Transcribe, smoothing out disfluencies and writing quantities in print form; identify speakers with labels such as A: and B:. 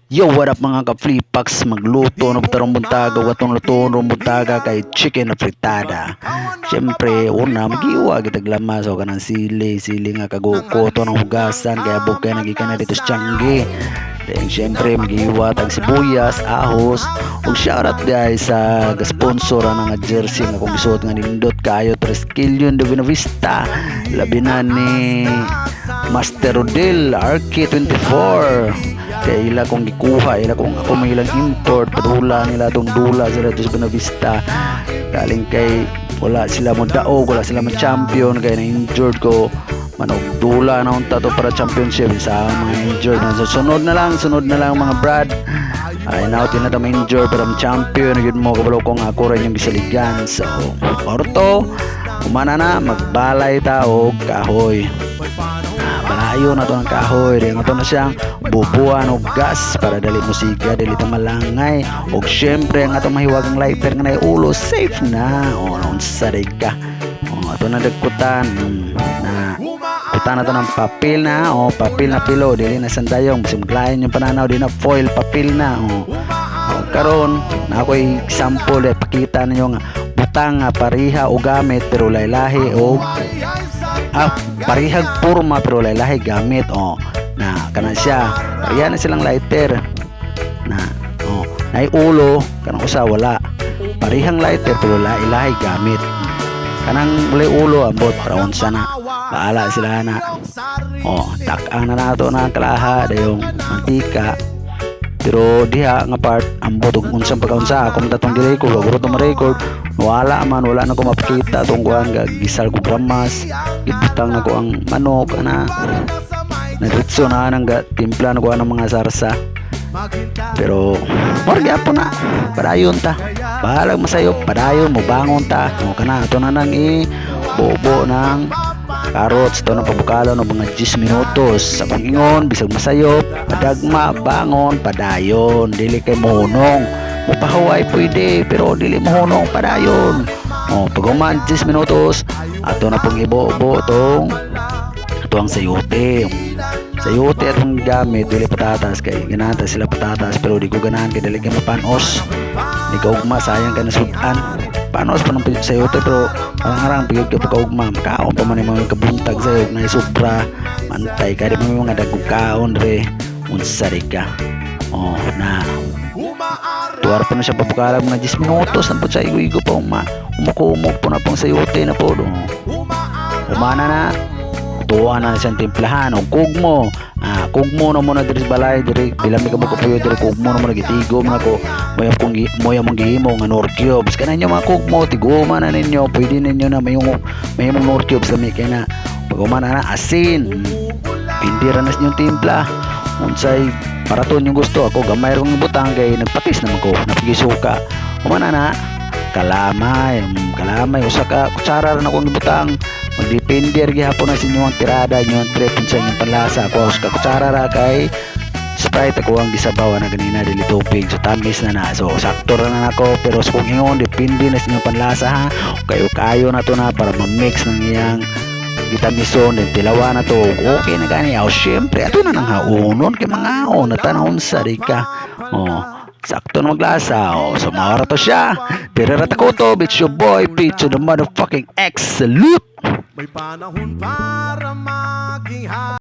A: Yo, what up, mga ka-flipax? Magluto na tarong buntaga, watong luto ng buntaga kay chicken na fritada. Siyempre, una, magiwa kitag lamas o kanang sili, sili nga kaguko to ng hugasan, kaya bukay nagikan na dito sa Changi. Then, siyempre, magiwa tag sibuyas, ahos, ug shoutout guys sa sponsor ana nga jersey nga kung gisuot nga nindot kayo, Triskelion de Buenavista. Labi na ni Master Rodel RK24 kay ila kong gikuha, ila kong ako may ilang import, padula nila tong dula sila dito sa Buenavista, kaling kay wala sila mo daog, wala sila mo champion kay na injured ko manog dula na unta to para championship sa mga injured na. So, sunod na lang, sunod na lang, mga brad. Ay now na ta injured para champion gyud mo. Kabalo ko nga ako rin yung gisaligan. So orto humana na, magbalay ta og kahoy. Ah, balayo na to ng kahoy. Then ato na siyang bubuan og gas para dali mo siga, dili ta malangay. Og syempre ang atong mahiwagang lighter nga nay ulo, safe na. O unsa day ka. O ato na dagkutan na kutan na to ng papel na, o papel na pilo, dili na sandayong bisag maglain yung pananaw, di na foil, papel na. O karon na ako'y example eh, pakita ninyo nga butang nga pareha o gamit pero laylahi o parehag porma pero laylahi gamit. Oh, na kana siya, pareha na silang lighter na. Oh, nay ulo kanang usa, wala. Parehang lighter pero lahi gamit. Kanang walay ulo, ambot para unsa na, bahala sila na. Oh, tak-ang na nato na ang kalaha, dayong mantika. Pero diha nga part, ambot og unsang pagkaunsa ako man tatong gi-record, wag to ma-record, wala man, wala na ko mapakita tong kuan ga gisal ko gramas, gibutang na ko ang manok ana, nadiretso na nang ga timpla na ko ang mga sarsa. Pero mura gyapon na, padayon ta, bahalag masayop, padayon mo, bangon ta. O kana ato na nang i bobo ng carrots to na pabukalo ng mga 10 minutos. Sa akong ingon, bisag masayop, padagma, bangon, padayon, dili kay mohunong. Mupahuway pwede, pero dili mohunong, padayon. O pag human 10 minutos, ato na pong ibobo tong ato ang sayote. Sayote atong gamit, dili patatas, kay ganahan ta sila patatas, pero di ko ganahan kay dili kay mapanos, di ka ugma, sayang ka na sudan. Panos pa ng sayote, pero ang arang pigod ka pagkaugma, makaon pa man yung mga kabuntag sayo na sobra mantay ka di man mga dagkong kaon re, unsa di ka. Oh, na tuwar pa na siya pabukalan mga 10 minutos na po siya, igo-igo pa, uma umukumok po na pong sayote na po. Oh. Umana na, tuwa na siyang timplahan og kugmo. Ah, kugmo na mo na diri sa balay diri, pila mi ka mo kapuyo diri, kugmo na mo, nagitigo na ko moya kung moya mong gihimo nga Knorr cubes. Kanan nyo mga kugmo, tiguma na ninyo, pwede ninyo na mayong Knorr cubes, lami kay na. Pag umana na, asin, pindi ra na sa inyong timpla, unsay paraton yung gusto. Ako gamay ra kong butang kay nagpatis naman ko, napigisuka. Umana na, kalamay, kalamay usa ka kutsara ra na akong ibutang. Magdepende ra gihapon na sa inyong tirada, inyong trip sa inyong panlasa. Ako usa ka kutsara ra kay Sprite ako ang gisabaw na ganina, dili tubig, so tamis na na, so sakto ra na nako. Pero sa kung ingon, depende na sa inyong panlasa ha. Kayo kayo na to na para ma-mix ng iyang gitamison, then tilawa na to, okay na gani. Aw, syempre ato na nang haonon kay mga na tanawon sa di ka. Oh, sakto na maglasa. Oh, so mao ra to siya. Diri ra ta kutob. It's your boy Picho the motherfucking X. Salute.
B: May panahon para maging